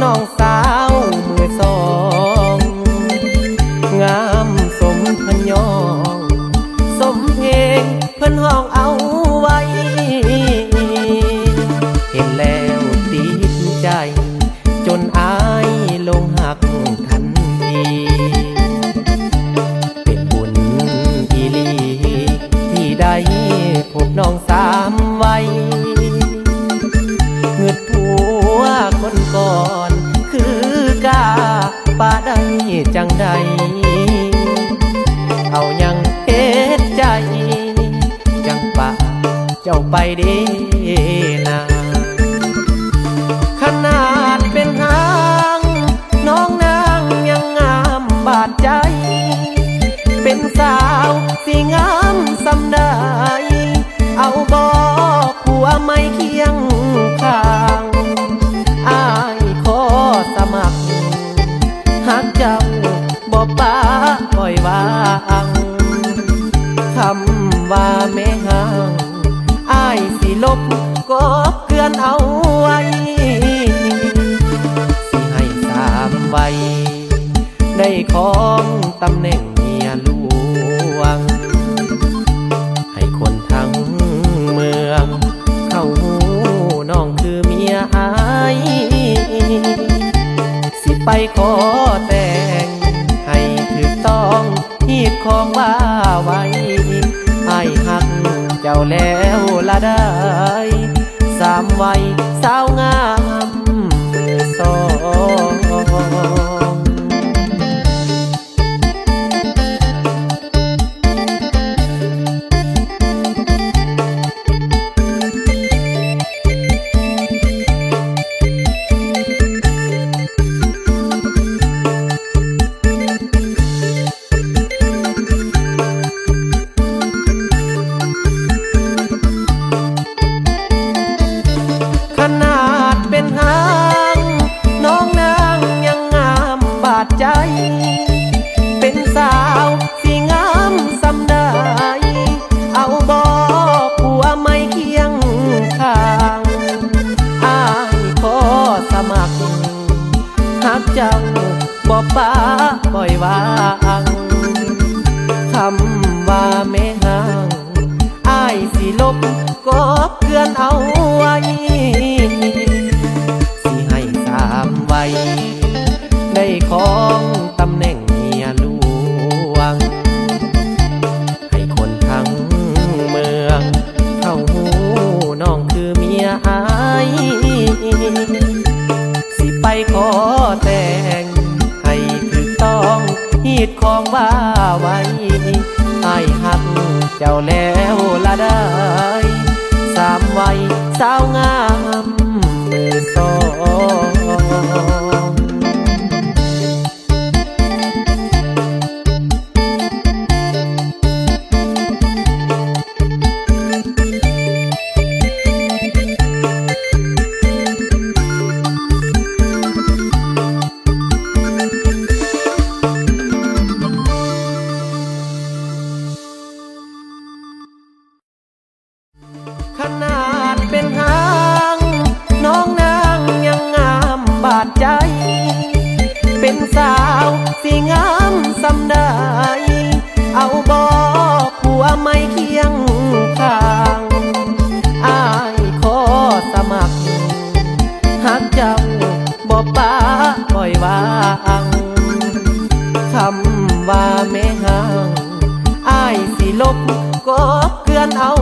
ນ້ອງສາວມືສອງ ງາມສົມເພິ່ນຍ້ອງ ສົມເພງເພິ່ນຮ້ອງເອົາໄວ້ ເຫັນແລ້ວຕິດໃຈ ຈົນອ້າຍຫຼົງຮັກທັນທີ ເປັນບຸນອີ່ຫຼີ ທີ່ໄດ້ພົບນ້ອງສາມໄວ ງຶດຜົວຄົນກ່ອນ ຄືກ້າປະໄດ້ຈັ່ງໃດ ເອົາຫຍັງເຮັດໃຈ ຈັ່ງປະເຈົ້າໄປເດນາ ຂະໜາດເປັນຫ້າງ ນ້ອງນາງຍັງງາມບາດໃຈ ເປັນສາວຊິງາມສ່ຳໃດ ເອົາບໍ່ຜົວໃໝ່ຄຽງຂ້າງ ອ້າຍຂໍສະໝັກ ຮັກເຈົ້າບໍ່ປະປ່ອຍວາງ ຄຳວ່າແມ່ຮ້າງ ອ້າຍຊິລົບກອບເກືອນເອົາໄວ້ ຊິໃຫ້ສາມໄວ ໄດ້ຄອງຕຳແໜ່ງເມຍຫຼວງ ໃຫ້ຄົນທັງເມືອງເຂົາຮູ້ ນ້ອງຄືເມຍອ້າຍ ຊິໄປຂໍແຕ່ງໃຫ້ຖືກຕ້ອງ ຮີດຄອງວ່າໄວ ອ້າຍຮັກເຈົ້າແລ້ວລະເດີ ສາມໄວສາວງາມມືສອງ ຂະໜາດເປັນຫ້າງ ນ້ອງນາງຍັງງາມບາດໃຈ ເປັນສາວຊິງາມສ່ຳໃດ ເອົາບໍ່ຜົວໃໝ່ຄຽງຂ້າງ ອ້າຍຂໍສະໝັກ ຮັກເຈົ້າບໍ່ປະປ່ອຍວາງ ຄຳວ່າແມ່ຮ້າງ ອ້າຍຊິລົບກອບເກືອນເອົາໄວ້ ຊິໃຫ້ສາມໄວ ໄດ້ຄອງຕຳແໜ່ງເມຍຫຼວງ ໃຫ້ຄົນທັງເມືອງເຂົາຮູ້ ນ້ອງຄືເມຍອ້າຍ ຊິໄປຂໍແຕ່ງໃຫ້ຖືກຕ້ອງ ຮີດຄອງວ່າໄວ ອ້າຍຮັກເຈົ້າແລ້ວລະເດີ ສາມໄວສາວງາມມືສອງ ຂະໜາດເປັນຫ້າງ ນ້ອງນາງຍັງງາມບາດໃຈ ເປັນສາວຊິງາມສ່ຳໃດ ເອົາບໍ່ຜົວໃໝ່ຄຽງຂ້າງ ອ້າຍຂໍສະໝັກ ຮັກເຈົ້າບໍ່ປະປ່ອຍວາງ ຄຳວ່າແມ່ຮ້າງ ອ້າຍຊິລົບກອບເກືອນເອົາ